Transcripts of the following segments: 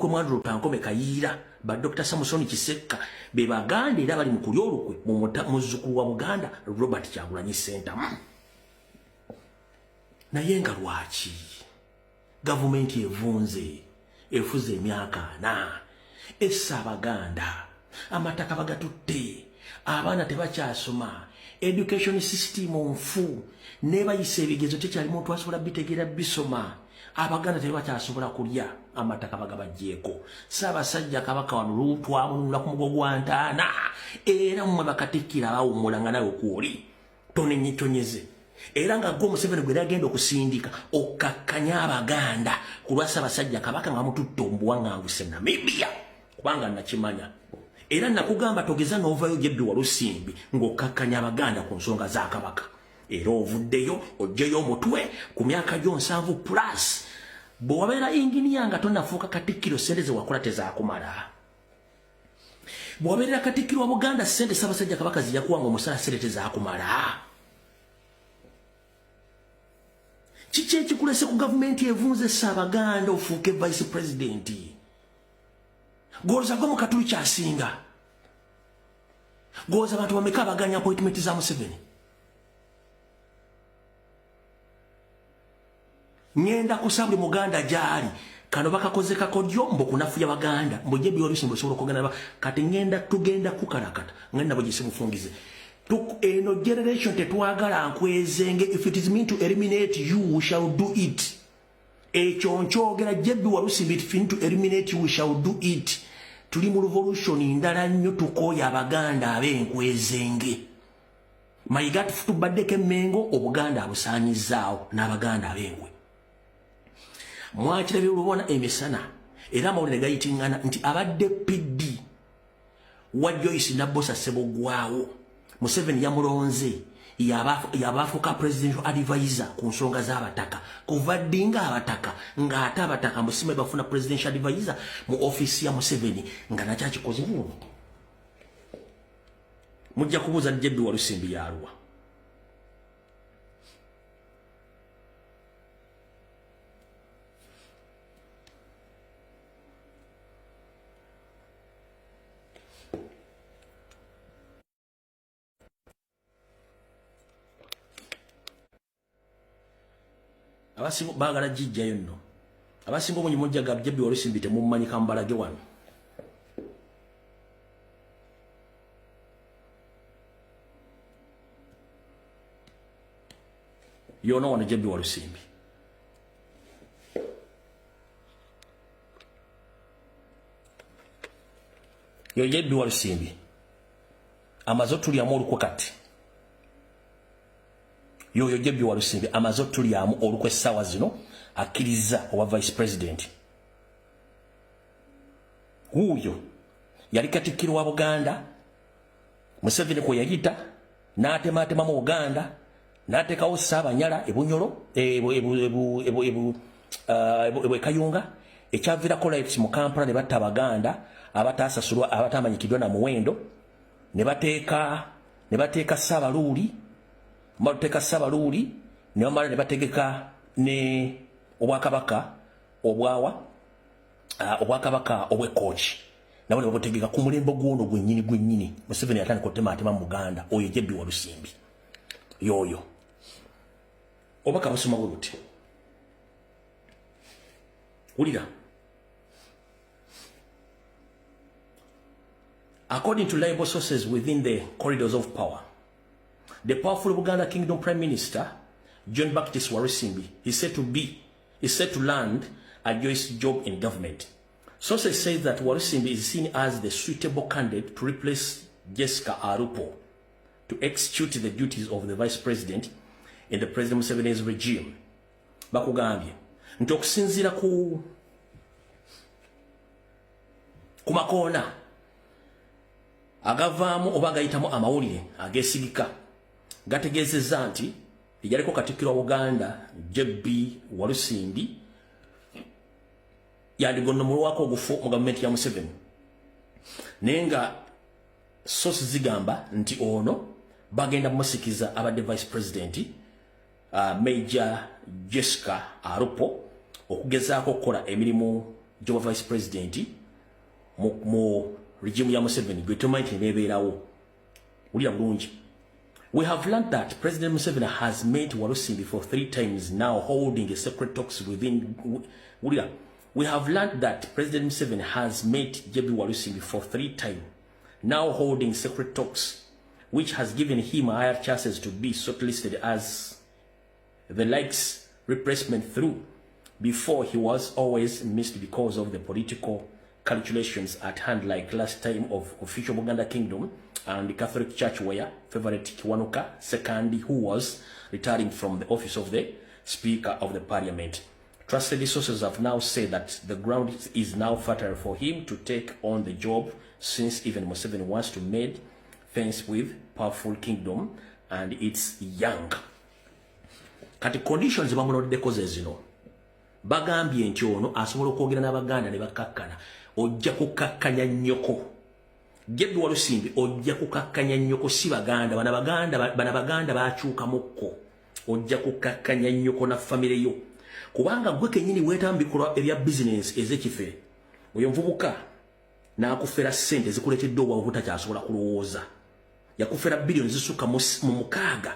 olukwe Mwandulu Tankome Kayiira, ba Dr. Samson Kisekka be Baganda era bali mu kulya olukwe mu muzzukulu wa Buganda Robert Kyagulanyi Ssentamu. Naye nga lwaki gavumenti evunze efuze emyaka 40 essa Abaganda, amataka bagatutte, abaana tebakyasoma, education system nfu, nebayisa ebigezo tekyali muntu asobola bitegeera bisoma, Abaganda tebakyasobola kulya, amataka bagabajjeeko. Ssaabasajja Kabaka wano twamununula ku mugo gwa ntaana, era mmwe bakatikkiro abawummula nga nawe kwoli tonenye tonyeze, era nga gwe Museveni gwe yagenda okusindika okkakkanya Abaganda ku lwa Ssaabasajja Kabaka nga mututte omubuwaŋŋanguse Namibia, kubanga nakimanya era nakugamba togeza n'ovayo JB Walusimbi ng'okkakkanya Abaganda ku nsonga za Kabaka, era ovuddeyo ojjeyo omutwe ku myaka gyo 70 plus. Bwe wabeera inginiya nga tonafuuka katikkiro, ssente ze wakola tezakumala. Bw'obeerera katikkiro wa Buganda, ssente Ssaabasajja Kabaka ze yakuwanga omusala, ssente tezakumala. Kiki ekikulese ku gavumenti evunze Ssaabaganda ofuuke vice president? Golooza gwe mu katuli kyasinga. Golooza abantu bameka abaganya appointment za Museveni? Ŋŋenda kusa buli Muganda gy'ali. Kano bakakoze kakodyo mbu kunafuya Baganda, mbu JB Walusimbi osobola okwogera. Kati ŋŋenda tugenda kukalakata nga nabo gye simufungize. Eno generation tetwagala nkwezenge. If it is mean to eliminate you, we shall do it. Ekyo nkyogera, JB Walusimbi, if it to eliminate you, we shall do it. Tuli mu revolution ndala nnyo, tukooya Abaganda ab'enkwezenge. Mayiga tubaddeko Emmengo, Obuganda abusaanyizaawo n'Abaganda ab'enkwe. Mwakirabye lubona emisana, era amawulire gayitiŋŋana nti abadde PD wa Joyce Nabbosa Ssebugwawo, Museveni yamulonze yabaafuuka presidential advisor ku nsonga z'abataka. Kuva ddi nga abataka, ng'ate abataka musime bafuna presidential advisor mu ofiisi ya Museveni, nga nakyakikoze buno? Mujja kubuuza JB Walusimbi yaluwa. Abasinga baagala gijjayo nno, abasinga obungi mujja ga JB Walusimbi temummanyi. Kambalage wano. Yona wano JB Walusimbi, yo JB Walusimbi amaze otulyamu olukwe. Kati yoyo JB Walusimbi amaze otulyamu olukwe. Essaawa zino akkiriza owa vice president. Wuuyo yali katikkiro wa Buganda, Museveni kwe yayita n'atemaatema mu Buganda, n'ateekawo Ssaabanyala ebunyolo ebwekayunga, ekyaviirako riots mu Kampala ne batta Abaganda abataasasulwa, abatamanyikiddwa na muwendo, ne bateeka Ssaabaluuli, bateeka Ssaabaluuli ne bamala ne bategeka ne obwakabaka obwawa obwakabaka obwekooki nabo ne babutegeka ku mulembe gwono gwennyini gwennyini. Museveni yatandika otemaatema mu Buganda. Oyo JB Walusimbi yoyo oba kabasoma bwe buti. Wulira. According to reliable sources within the corridors of power, the powerful Buganda Kingdom Prime Minister, John Baptist Walusimbi, is said to land a choice job in government. Sources say that Walusimbi is seen as the suitable candidate to replace Jessica Alupo to execute the duties of the vice president in the President Museveni's regime. Bakugambye nti okusinziira ku makoona agavaamu oba agayitamu amawulire ageesigika, gategeezezza nti eyaliko katikkiro wa Buganda JB Walusimbi yandigonnomulwako ogufu mu gavumenti ya Museveni, naye nga source zigamba nti ono bagenda musikiza abadde vice president, Major Jessica Alupo, okugezaako okukola emirimu. Jowa vice president mu regime ya Museveni gwe tumanyi nti nebeerawo. Wulira bulungi. We have learned that President Museveni has met Walusimbi for three times now, holding a secret talks within. Wulira. We have learned that President Museveni has met JB Walusimbi for three times, now holding secret talks, which has given him higher chances to be shortlisted as the likely replacement, though before he was always missed because of the political calculations at hand, like last time of official Buganda Kingdom and the Catholic Church, where favorite Kiwanuka Ssekandi, who was retiring from the office of the Speaker of the Parliament. Trusted sources have now said that the ground is now fertile for him to take on the job, since even Museveni wants to mend fence with powerful kingdom and its young. Kati conditions bamuloddeko ze zino. Bagambye nti ono asobola okwogera n'Abaganda ne bakkakkana. Ojja kukakkanya nnyoko. JB Walusimbi, ojja kukakkanya nnyoko, si Baganda. Bana Baganda, bana Baganda bakyukamukko. Ojja kukakkanya nnyoko na famire yo. Kubanga gwe kennyini weetaba mu bikolwa ebya bizinensi ez'ekifere. Oyo nvubuka n'akufera ssente zikuleetedde obwavu butakyasobola kulowooza. Yakufera biliyoni zisukka mu 6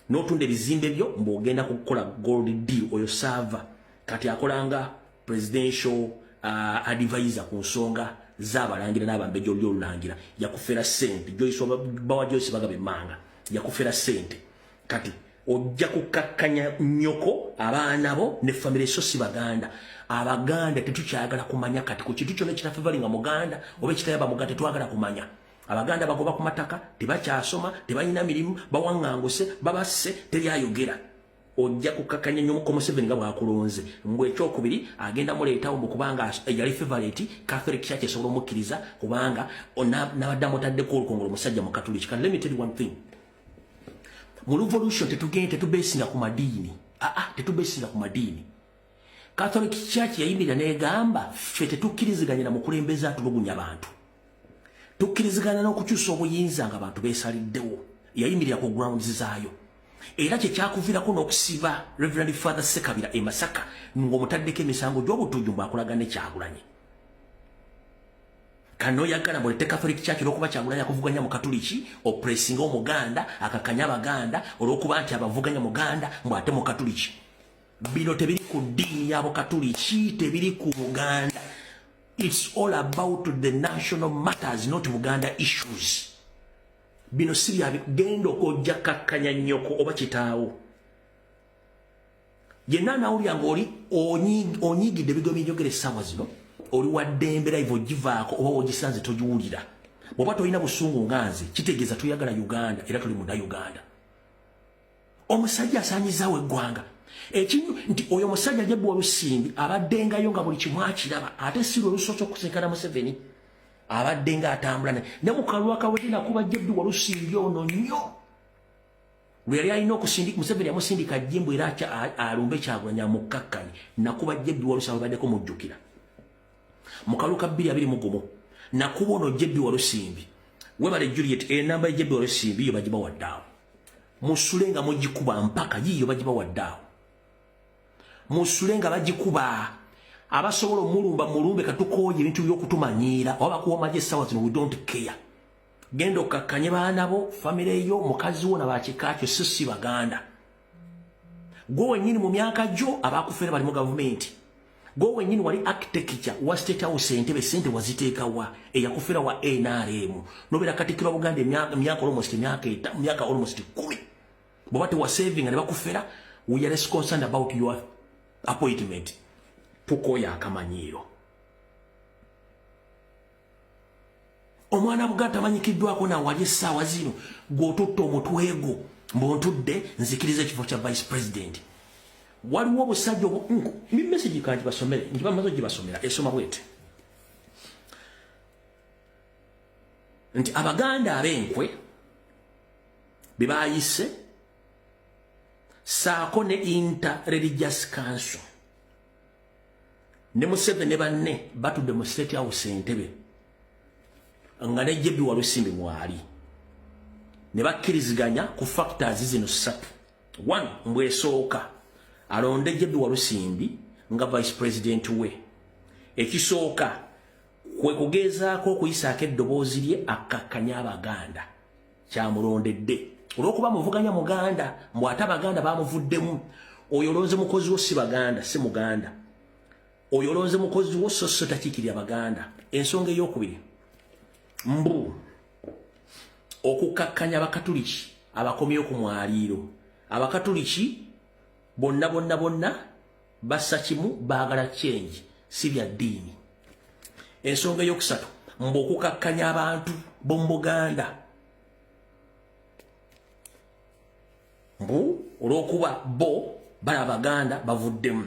n'otunda ebizimbe byo mbw'ogenda kukola gold deal. Oyo saava kati akolanga presidential advisor ku nsonga z'abalangira n'abambejja oluli olulangira. Yakufera ssente. Joyce, bawa Joyce Bagaba emmanga, yakufera ssente. Kati ojja kukakkanya nnyoko, abaana bo ne famire, so si Baganda. Abaganda tetukyayagala kumanya kati ku kintu kyonna ekitafavoringa Muganda oba ekitayaba Muganda. Tetwagala kumanya. Abaganda bagoba ku mataka, tebakyasoma, tebalina mirimu, bawaŋŋanguse, babasse, teryayogera. Ojja kukakkanya nnyo muko Museveni nga bwakulonze. Mbwe ekyokubiri agenda muleetawo mbu kubanga yali favorite, Catholic Church esobola omukkiriza kubanga n'abadde amutaddeko olukongolo musajja Mukatuliki. Kati let me tell you one thing: mu revolution tetugenda tetubesinga ku madiini. Aa, tetubesinga ku madiini. Catholic Church yayimirira negamba, ffe tetukkiriziganya na mukulembeze atulugunya bantu, tukkiriziganya n'okukyusa obuyinza nga abantu beesaliddewo. Yayimirira ku grounds zaayo, era kyekyakuviirako n'okusiba Reverend Father Sekabira e Masaka ng'omutaddeko emisango gy'obutujju mbw'akolaga ne Kyagulanyi. Kanoyagala mulete Catholic Church olwokuba Kyagulanyi akuvuganya mu Katuliki, opressinga Omuganda akakanya Abaganda olwokuba nti abavuganya Muganda mbw ate mu Katuliki. Bino tebiri ku ddiini y'Abakatuliki, tebiri ku Buganda. It's all about the national matters, not Buganda issues. Bino si bya genda okojja kakkanya nnyoko oba kitaawo yenna anawulira ng'oli onyiigidde ebigo byenjogera essaawa zino. Oli wa ddembe live ogivaako oba ogisanze togiwulira. Bw'oba tolina busungu nga nze, kitegeeza toyagala Uganda era toli munda Uganda. Omusajja asaanyizaawo eggwanga. Ekinyu nti oyo omusajja JB Walusimbi abaddengayo nga buli kimu akiraba, ate si lwe olusoose okusinkana Museveni. Abadde nga atambula ne mu kalulu akawedde. Nakuba JB Walusimbi ono nnyo lwe yali alina okusindika. Museveni yamusindika jimbo era alumbe Kyagulanyi amukkakkanye. Nakuba JB Walusimbi, abaddeko mujjukira mu kalulu ka 2021. Nakuba ono JB Walusimbi. Webale Juliet. Enamba ya JB Walusimbi yo bagibawadde awo, musule nga mugikuba mpaka yiyo bagibawadde awo, musule nga bagikuba. Abasobola omulumba mulumbe. Katukooye ebintu by'okutumanyiira oba bakuwa magye essaawa zino, we don't care. Genda okkakkanye baana bo, famire yo, mukazi wo nabakika kyo, si si Baganda. Gwe wennyini mu myaka gyo abakufeera bali mu gavumenti. Gwe wennyini wali architecture wa State House, Entebe, sente waziteekawa? Eyakufeera wa NRM nobeera katikkiro Buganda emyaka almost emyaka almost 10. Bw'oba tewasavinga ne bakufera, we are less concerned about your appointment. Tukoya akamanyiiro. Omwana Buganda tamanyikiddwako nawali essaawa zino. Gw'otutta omutwe gwo mbwontudde nzikiriza ekifo kya vice president. Waliwo obusajja mi message kanti basomere nkibamaze ogibasomera. Esoma bwete nti Abaganda ab'enkwe be bayise saako ne Inter Religious Council ne Museveni ne banne batudde mu State House Entebe nga ne JB Walusimbi mwali ne bakkiriziganya ku factors zino ssatu. One, mbwesooka alonde JB Walusimbi nga vice president we. Ekisooka kwe kugezaako okuyisaako eddoboozi lye akkakkanya Abaganda. Kyamulondedde olw'okuba muvuganya Muganda, mbw ate Abaganda bamuvuddemu. Oyo olonze mukozi wo, si Baganda, si Muganda. Oyo olonze mukozi wo, so so takiikirira Baganda. Ensonga eyokubiri, mbu okukakkanya Abakatuliki abakomyewo ku mwaliiro. Abakatuliki bonna bonna bonna bassa kimu, baagala change, si bya ddiini. Ensonga eyokusatu, mbu okukakkanya abantu b'omu Buganda, mbu olw'okuba bo bala Abaganda bavuddemu.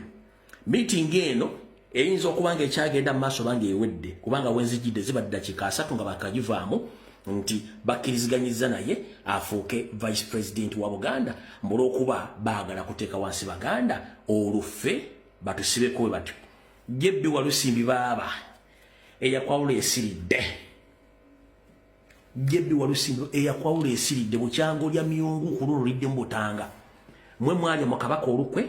Meeting eno eyinza okuba nga ekyagenda mu maaso bange ewedde, kubanga wenzijidde ziba ddakiika 30 nga bakagivaamu nti bakkiriziganyizza naye afuuke vice president wa Buganda, mbu olw'okuba baagala kuteeka wansi Baganda, oluffe batusibeko bwe batyo. Jebbi Walusimbi baaba eyakwawula esiridde. Jebbi Walusimbi eyakwawula esiridde bukyango lya myungu ku luno lidde mu butanga. Mwe mwalya mu Kabaka olukwe.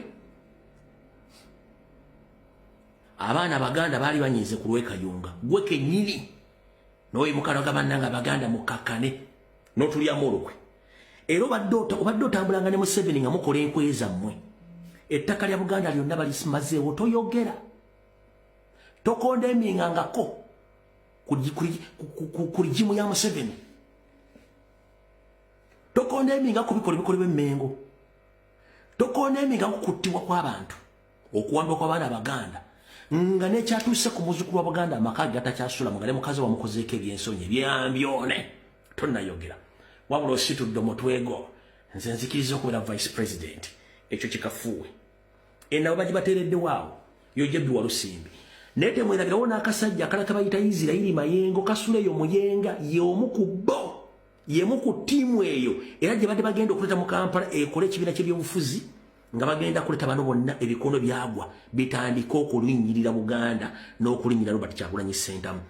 Abaana Abaganda baali banyiize ku lw'Ekayunga. Gwe kennyini n'oyimuka n'ogamba, "Bannange Abaganda, mukakkane," n'otulyamu olukwe. Era obadde otambulanga ne Museveni nga mukola enkwe zammwe. Ettaka lya Buganda lyonna balisimazeewo, toyogera. Tocondemningangako ku regime ya Museveni. Tocondemninga ku bikola ebikolebwa emmengo. Tocondemninga ku kuttibwa kw'abantu, okuwambibwa kw'abaana Abaganda, nga nekyatuuse ku muzzukulu wa Buganda, amaka gatakyasula nga ne mukazi wamukozeeko ebyensonyi ebyambyone, tonnayogera. Wabula ositudde omutwego, "Nze nzikiriza okubeera vice president." Ekyo kikafuuwe. Enabo bagibateereddewo awo yo Jebbi Walusimbi. Naye temwerabirawo n'akasajja akala kabayita Isirayiri Mayengo, kasula eyo Muyenga, y'omu ku bo, yemu ku ttiimu eyo era gye badde bagenda okuleeta mu Kampala ekole ekibiina ky'ebyobufuzi, nga bagenda kuleeta bano bonna ebikono byagwa bitandike okulinnyirira Buganda n'okulinnyira Robert Kyagulanyi Ssentamu.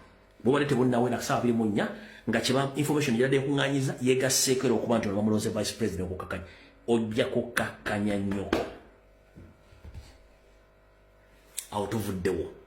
Bubadde tebunnawera kusaawa 24 nga kiba information gyadde ekuŋŋaanyiza yegasseeko era okuba nti ono bamulonze vice president. Okukakkanya, ojja kukakkanya nnyoko. Awo tuvuddewo.